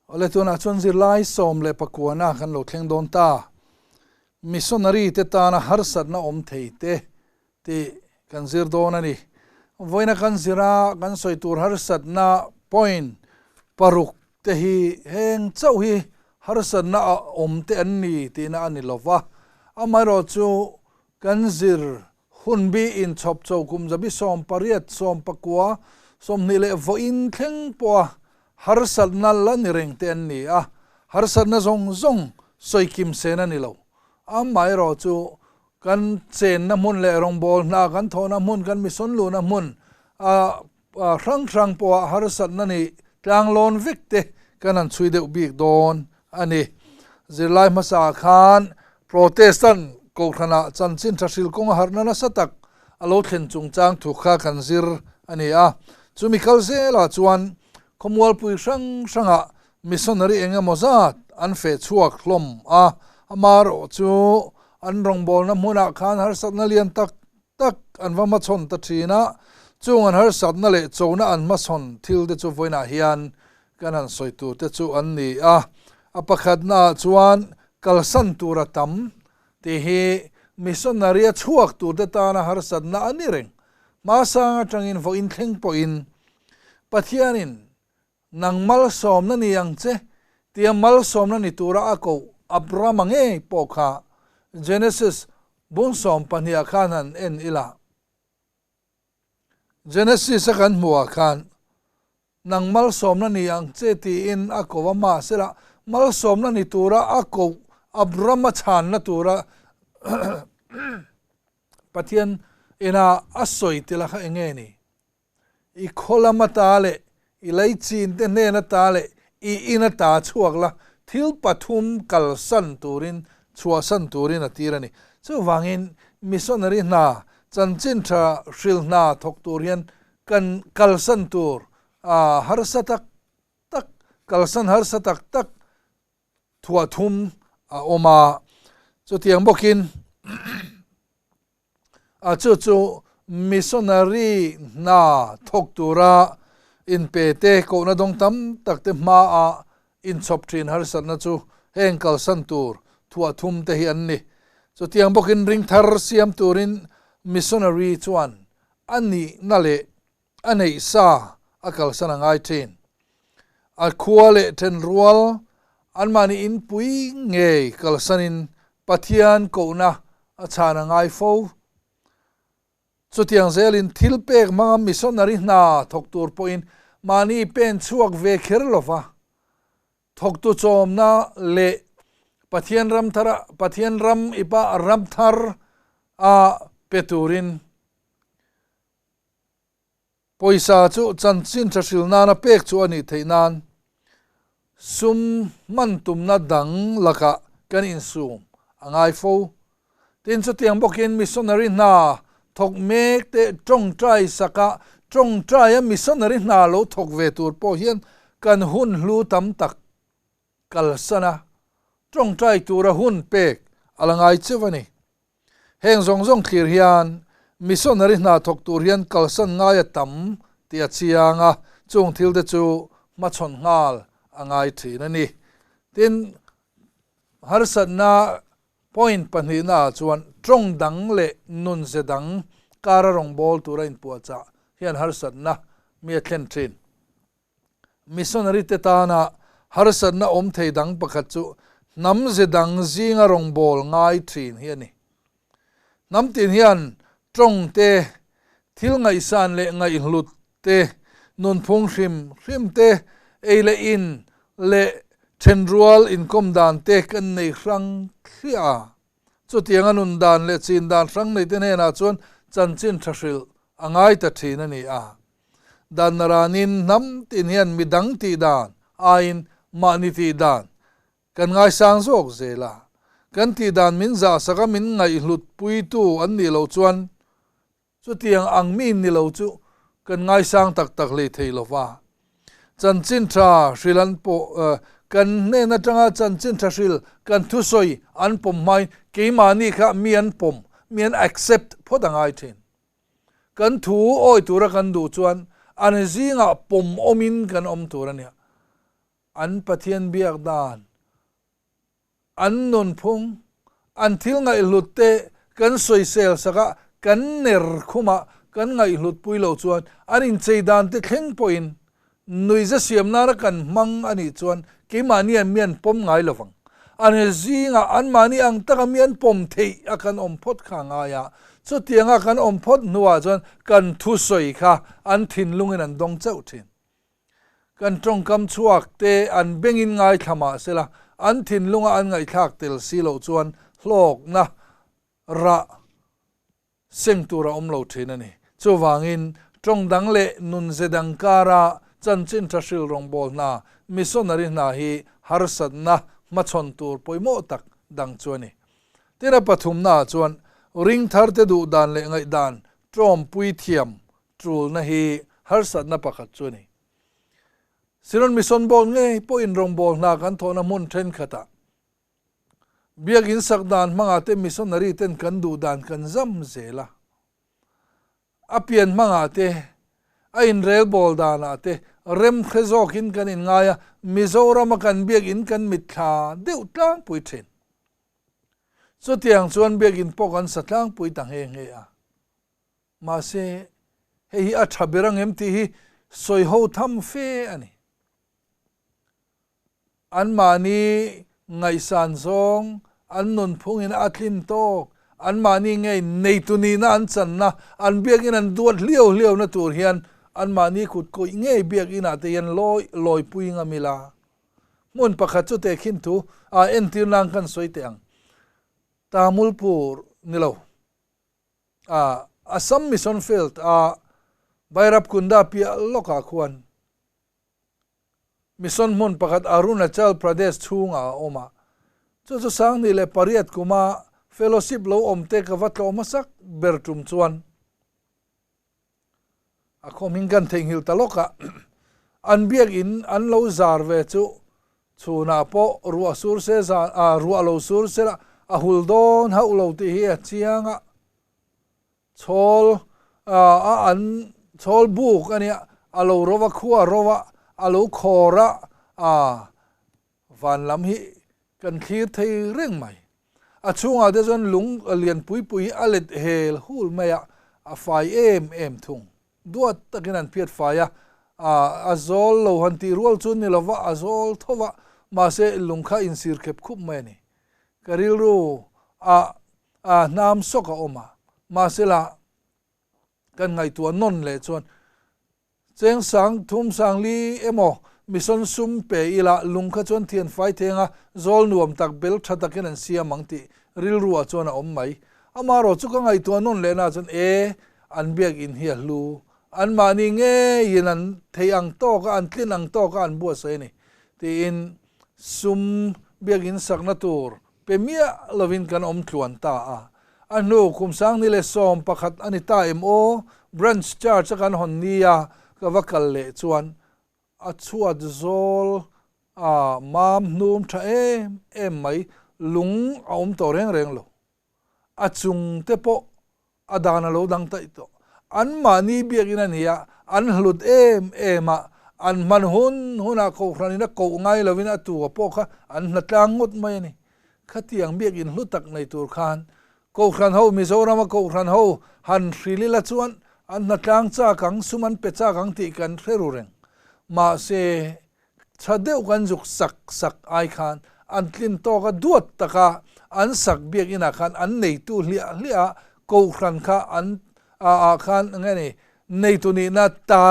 Awle tunah chuan zirlai 19 na kan lo thleng dawn ta. Missionary te tana harsatna awm thei te tih kan zir dawn a ni. Vawiina kan zira kan sawi tur harsatna point paruk te hi heng chauh hi harsatna a awm te an ni tihna a ni lova. Amaherawhchu kan zir hun bi inchhawp cho kum 18, 19, 20 leh vawiin thleng pawha harsatna la ni reng te an ni a, harsatna zawng zawng sawi kim sen a ni lo. Amaherawhchu kan chenna hmun leh rawngbâwl hna kan thawhna hmun, kan mission luhna hmun hrang hrang pawha harsatna nih tlanglawn vek te kan han chhui deuh bik dawn a ni. Zirlai hmasa khan Protestant Kohhranah chanchin tha hril kawnga harhna nasa tak a lo thlen chungchang thu kha kan zir a ni a. Chumi kal zelah chuan khawmualpui hrang hrangah Missionary eng emaw zat an feh chhuak hlawm a, amaherawh chu an rawngbawlna hmunah khan harsatna lian tak tak an va hmachhawn ta thin a, chung an harsatna leh chona an hmachhawn thil te chu vawiinah hian kan han sawi tur te chu an ni a. A pakhatnaah chuan kalsan tur a tam tih hi missionary a chhuak tur te tana harsatna a ni reng. Hmasang atangin vawiin thleng pawhin Pathianin Nang malsawmna ni ang che, tia malsawmna ni tura a koh Abrama ngei pawh kha Genesis bung 12 ah khan han en ila. Genesis a kan hmuh ah khan nang malsawmna ni ang che tiin a ko a, mahsela malsawmna ni tura a koh Abrama chhanna tura Pathian ina a sawi tila kha enge ni? I khaw lam ata leh i lei chin te hnen ata leh i in ata chhuak la, thil pathum kalsan turin, chhuahsan turin a tir a ni. Chuvangin missionary hna, chanchin tha hril hna thawk tur hian kan kalsan tur harsa tak tak, kalsan harsa tak tak thuah thum a awm a. Chutiang bawkin. A chu chu missionary hna thawk tura inpe te kohna dawng tam tak te hmaah inchhawp thin harsatna chu heng kalsan tur thuah thum te hi an ni. Chutiang bawkin ring thar siam turin missionary chuan a nihna leh a neih sa a kalsan a ngai thin. A khua leh thenrual anmahni inpui ngei kalsanin Pathian kohna a chhan a ngai fo. Chutiang zelin thil pek hmanga missionary hna thawk tur pawhin mahni pen chhuak ve kher lova thawktu chawmna leh Pathian ram thara Pathian ram ipa ram thar a pe turin Pawisa chu chanchin tha hril nana pek chu a nih theih nan sum hman tumna dang lakah kan insum a ngai fo. Tin, chutiang bawkin missionary hna thawk mek te tawngtai saka tawngtaia missionary hna lo thawk ve tur pawh hian kan hun hlu tam tak kalsan a, tawngtai tura hun pek a la ngai cheuh a ni. Heng zawng zawng thlir hian missionary hna thawk tur hian kalsan ngai a tam tih a chiang a, chung thil te chu hmachhawn nghal a ngai thin a ni. Tin, harsatna point pahnihna ah chuan tawng dang leh nunze dang kara rawngbâwl tura inpuahchah hian harsatna mi a thlen thin. Missionary te tana harsatna awm thei dang pakhat chu hnam ze dang zinga rawngbâwl ngai thin hi a ni. Hnam tin hian tawng te, thil ngaihsan leh ngaihhlut te, nunphung hrim hrim te, ei leh in leh thenrual inkawm dan te kan nei hrang thliah a. Chutianga nun dan leh chin dan hrang neite hnenah chuan chanchin tha hrilh a ngai ta thin a ni a. Dan naranin hnam tin hian mi dang tih dan aiin mahni tih dan kan ngaisang zawk zel a. Kan tih dan min zahsak a min ngaihhlut puitu an nih loh chuan Chutiang ang mi ni lo chu kan ngaisang tak tak hlei thei lo va. Chanchin tha hril an pawh kan hnen atanga chanchin tha hril kan thusawi an pawm hmain keimahni kha mi an pawm, mi an accept phawt a ngai thin. Kan thu awi tura kan duh chuan an zingah pawm awmin kan awm tur a nia. An Pathian biak dan, an nunphung, an thil ngaihhlut te kan sawisel sak a, kan ner khum a, kan ngaihhlut pui lo chuan an inchei dan te thleng pawhin nuiza siam nana kan hmang a nih chuan keimahni an mi an pawm ngai lo vang. An zingah anmahni ang taka mi an pawm theih a kan awm phawt kha a ngai a, chutianga kan awm phawt hnuah chuan kan thusawi kha an thinlungin an dawng chauh thin. Kan tawngkam chhuak te an bengin ngaithla mah sela, an thinlunga an ngaihthlak tel si loh chuan hlawkna rah seng tur a awm lo thin a ni. Chuvangin, tawng dang leh nunze dang kara chanchin tha hril rawngbâwl hna, missionary hna hi harsatna hmachhawn tur pawimawh tak dang chu a ni. Tin, a pathumnaah chuan ringtharte duhdan leh ngaihdan tawmpui thiam Tulna hi harsatna pakhat chu a ni. Siron Mission Board ngei pawhin rawngbâwl hna kan thawhna hmun thenkhatah Biakin sak dan hmangah te missionary ten kan duh dan kan zam zel a. A pian hmangah te, a inrelbawl danah te remhre zawkin kan inngai a, Mizorama kan biakin kan mitthla deuh tlangpui thin. Chutiang chuan biakin pawh kan sa tlangpui ta nghe nghe a. Mahse, hei hi a tha ber ang em tih hi sawi ho tham fe a ni. Anmahni ngaihsan zawng, an nunphungin a tlin tawk, anmahni ngei neitu nihna an channa, an biakin an duat hliau hliauna tur hian anmahni kut kawih ngei biakinah te hian lawi lawipui ngam ila. Hmun pakhat chu tehkhin thu a entir nan kan sawi teh ang. Tamulpur ni lo. A Assam Mission Field a Bhairabkunda piah lawkah khuan mission hmun pakhat Arunachal Pradesh chhungah a awm a. Chu chu 2008 kuma fellowship lo awm te ka va tlawh hmasak ber tum chuan a khawmhing kan theihnghilh ta lawk a, an biakin an lo zar ve chu chhunah pawh ruah sur se zan ah ruah lo sur se la a hul dawn hauh lo tih hi a chiang a, chhawl ah a an chhawl buk a nia, a lo ro va khua ro va a lo khawr a, ah van lam hi kan thlir thei reng mai. A chhungah te chuan lung lian pui pui hi a let hel hul mai a, a fai em em thung. Duat takin an phiat fai a, a zawl lo han tih rual chu ni lova a zawl tho va, mahse lung kha insir khep khup mai a ni. Ka rilru ah hnam sawk a awm a, mahse la kan ngaihtuah nawn leh chuan Cheng sang thum sang li emaw mission sum pe ila lung kha chuan thian fai theng a, zawl nuam tak bel tha takin an siam ang tih rilru ah chuan a awm mai. Amaherawh chu ka ngaihtuah nawn leh na chuan e, an biakin hi a hlu, anmahni ngeiin an theih ang tawk a, an tlin ang tawk a an buatsaih a ni tiin sum biakin sakna tur Pe miah lovin kan awm tluan ta a. A hnu kum 2011 a ni ta em aw, Branch Church a kan hawn nia ka va kal leh chuan a chhuat zawl a mam hnum tha em em mai, lung a awm tawh reng reng lo. A chung te pawh a dan a lo dang taih tawh. Anmahni biakin a ni a, an hlut em em a, an hman hun hunah Kohhranin a koh ngai lovin a tu a pawh kha an hna tlang ngawt mai a ni. Khatiang biakin hlu tak nei tur khan Kohhran ho, Mizorama Kohhran ho han hril ila chuan an hna tlang chak ang, sum an pe chak ang tih kan hre ru reng. Mahse, Tha deuh kan zuk sak sak ai khan an tlin tawk a duat taka an sak biakinah khan an neitu hliah hliah a, kohhran kha an a ah khan enge ni neitu nihna ta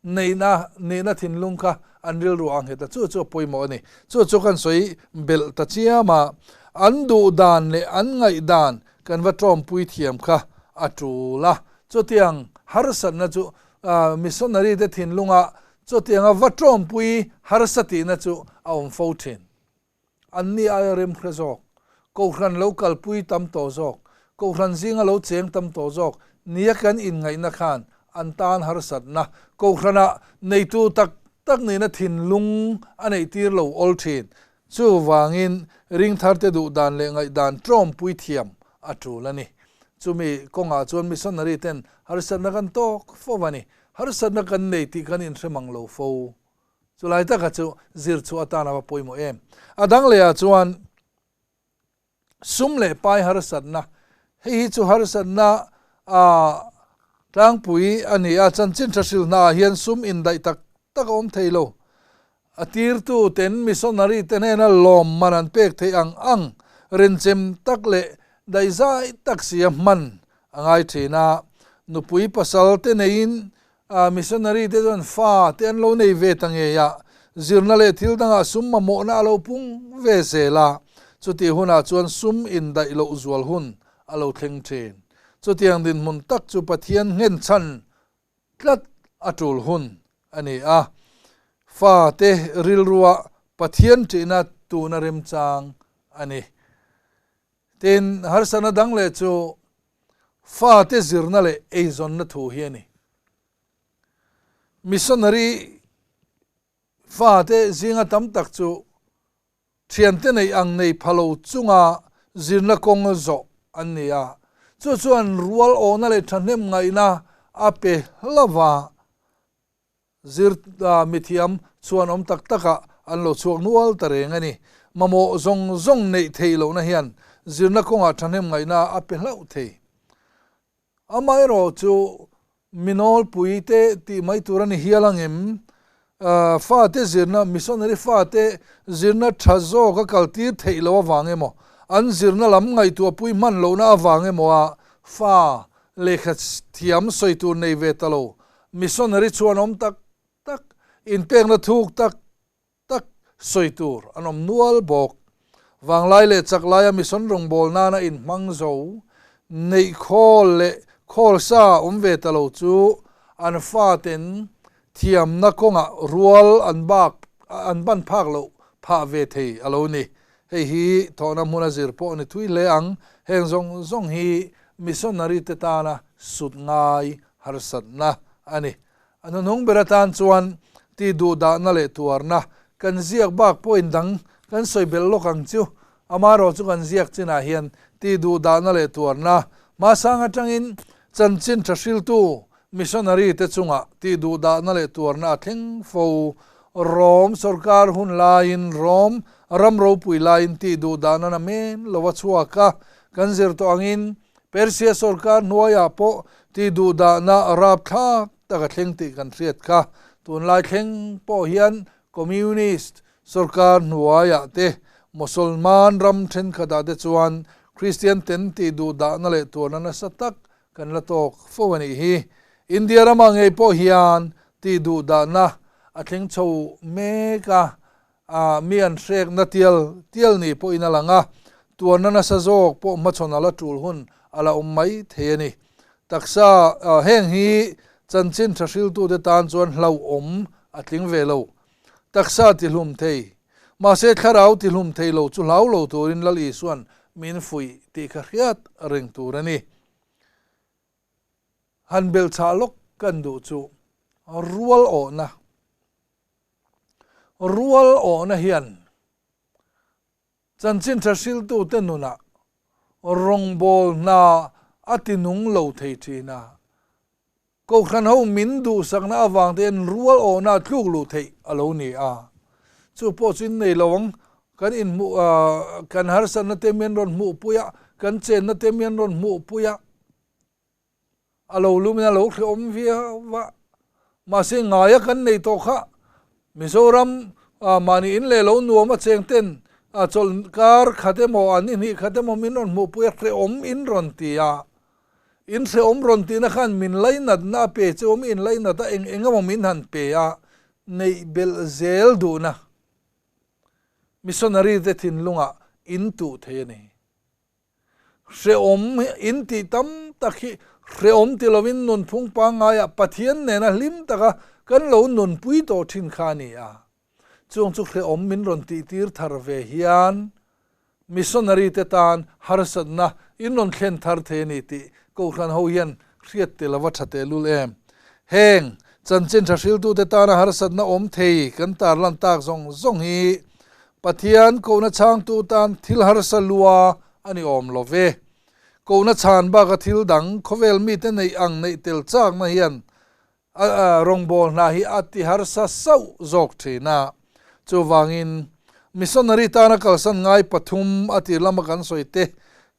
neihna nihna thinlung kha an rilru a nghet a, chu chu a pawimawh a ni. Chu chu kan sawi belh ta chiam a, an duh dan leh an ngaih dan kan va tawmpui thiam kha a tul a, chutiang harsatna chu missionary te thinlunga Chutianga va tawmpui harsa tihna chu a awm fo thin. Anni aia remhre zawk, Kohhran lo kalpui tam tawh zawk, Kohhran zinga lo cheng tam tawh zawk nia kan inngaihna khan an tan harsatna Kohhranah neitu tak tak nihna thinlung a neihtir lo awl thin. Chuvangin ringtharte duhdan leh ngaihdan tawmpui thiam a tul a ni. Chumi kawngah chuan missionary ten harsatna kan tawk fo a ni. Harsatna kan nei tih kan inhre mang lo fo. Chulai taka chu zir chhuah atan a va pawimawh em. A dang lehah chuan sum leh pai harsatna, hei hi chu harsatna tlangpui a ni a, chanchin tha hrilhnaah hian sum indaih tak tak a awm thei lo. A tirtu ten missionary te hnena lawmman an pek theih ang ang renchem tak leh daihzai tak sia hman a ngai thin a. Nupui pasal te neiin missionary te chuan fa te an lo nei ve ta ngei a, zirna leh thil dangah sum mamawhna a lo pung ve zel a, chutih hunah chuan sum indaih loh zual hun a lo thleng thin. Chutiang dinhmun tak chu Pathian nghenchhan tlat a tul hun a ni a, fate rilrua Pathian ṭihna tuna remchang a ni. Tin, harsatna dang leh chu fate zirna leh eizawnna thu hi a ni. Missionary fate zinga tam tak chu Thiante neih ang nei pha lo chunga zirna kawng zawh an ni a, chu chuan rual awhna leh thahnem ngaihna a pe hlauh a, zir mithiam chuan awm tak takah an lo chhuak nual ta reng a ni. Mamawh zawng zawng neih theih lohna hian zirna kawngah thahnem ngaihna a pe hlauh thei. Amaherawh chu mi nawlpui te tih mai tur a ni hial ang em? Fate zirna, missionary fate zirna tha zawk a kaltir theih loh avang emaw, an zirna lam ngaihtuahpui hman lohna avang emaw a fa lehkha thiam sawi tur nei ve ta lo missionary chuan awm tak tak, inpekna thuk tak tak sawi tur an awm nual bawk. Vanglai leh chak laia mission rawngbâwl nana inhmang zo, neih khawl leh khawl sa awm ve ta lo chu an faten thiamna kawngah rual an bak an ban phak loh phah ve thei a lo ni. Hei hi thawhna hmuna zir pawh ni thui hle ang. Heng zawng zawng hi missionary te tana sut ngai harsatna a ni. A hnuhnung ber atan chuan tih duhdahna leh tuarna kan ziak bak pawhin dang kan sawi belh lawk ang chu. Amaherawh chu kan ziak chinah hian tih duhdahna leh tuarna hmasang atangin chanchin tha hriltu missionary te chungah tih duhdahna leh tuarna a thleng fo. Rom sorkar hun laiin Rom ram ropui laiin tih duhdahna na men lo a chhuak a, kan zir tawh angin Persia sorkar hnuaiah pawh tih duhdahna rapthlak tak a thleng tih kan hriat kha. Tunlai thleng pawh hian Communist sorkar hnuaiah te, Mosolman ram thenkhatah te chuan Kristian ten tih duhdahna leh tuarna nasa tak kan la tawk fo a nih hi. India ramah ngei pawh hian tih duhdahna a thleng chho mek a, A mi an hrekna tial tial ni pawhin a lang a, tuarna nasa zawk pawh hmachhawn a la tul hun a la awm mai thei a ni. Taksa heng hi chanchin tha hriltute tan chuan hlauhawm a tling ve lo. Taksa tihlum thei, mahse thlarau tihlum thei lo chu hlau lo turin Lal Isuan min fuih tih kha hriat reng tur a ni. Han belhchhah lawk kan duh chu rual awhna. Rual awhna hian chanchin tha hriltute nunah rawngbâwl hna a ti nung lo thei ṭhin a. Kohhran ho min duhsakna avang te hian rual awhna a tluk luh theih a lo ni a. Chu pawh chu innei lo ang, kan inhmuh kan harsatna te mian rawn hmuhpui a, kan chenna te mian rawn hmuhpui a. A lo lumin a lo hrehawm viau va, mahse ngaia kan nei tawh kha Mizoram mahni in leh lo nuam a cheng ten chawlh kar khat emaw an i hnih khat emaw min rawn hmuhpui a hrehawm in rawn ti a, in hrehawm rawn tihna khan min lainatna a pe che awm in lainat a eng eng emaw min han pe a, neih belh zel duhna missionary te thinlungah in tuh thei a ni. Hrehawm in tih tam tak hi hrehawm ti lovin nunphung pangngaiah Pathian nena hlim taka kan lo nunpui tawh thin kha a ni a. Chung chu hrehawm min rawn tihtir thar ve hian missionary te tan harsatna in rawn thlen thar thei a ni tih Kohhran ho hian hriat tel a va tha tehlul em. Heng chanchin tha hriltute tana harsatna awm thei kan tarlan tak zawng zawng hi Pathian kohna chhangtu tan thil harsa lua a ni awm lo ve. Kohna chhan baka thil dang khawvel mite neih ang neih tel chakna hian Rawngbâwl hna hi a ti harsa sauh zâwk ṭhîn a. Chuvângin, missionary tâna kalsan ngai pathum a tîr lama kan sawi te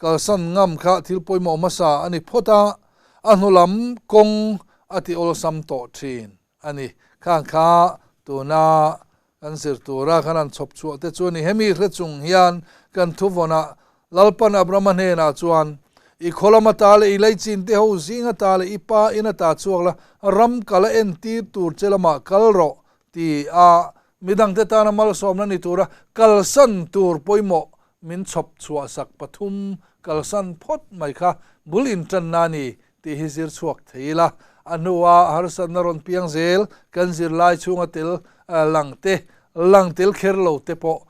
kalsan ngam kha thil pawimawh hmasa a ni phawt a, a hnu lam kawng a ti awlsam tawh ṭhîn a ni. Khang kha tûna kan zir tûra kan han chhawp chhuah te chu a ni. Hemi hre chung hian kan thuvawnah Lalpan Abrahama hnênah chuan, I khaw lama ta leh i leichin te ho zînga ta leh i pa ina ta chhuak la, ram kal a entîr tûr che lamah kal rawh, ti a midangte tâna malsâwmna ni tûra kalsan tûr pawimawh min chhawp chhuahsak pathum kalsan phawt mai kha bul inṭanna a ni tih hi zir chhuak thei ila. A hnua harsatna rawn piang zel kan zirlai chhunga tel lang te, lang tel kher lo te pawh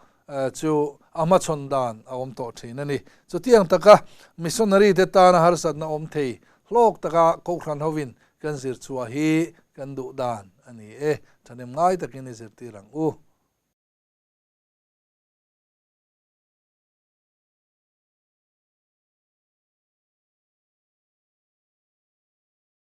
chu a hmachhawn dan a awm tawh thin a ni. Chutiang taka missionary te tana harsatna awm thei hlawk taka Kohhran hovin kan zir chhuah hi kan duh dan a ni e. Thahnem ngai takin i zirtir ang u.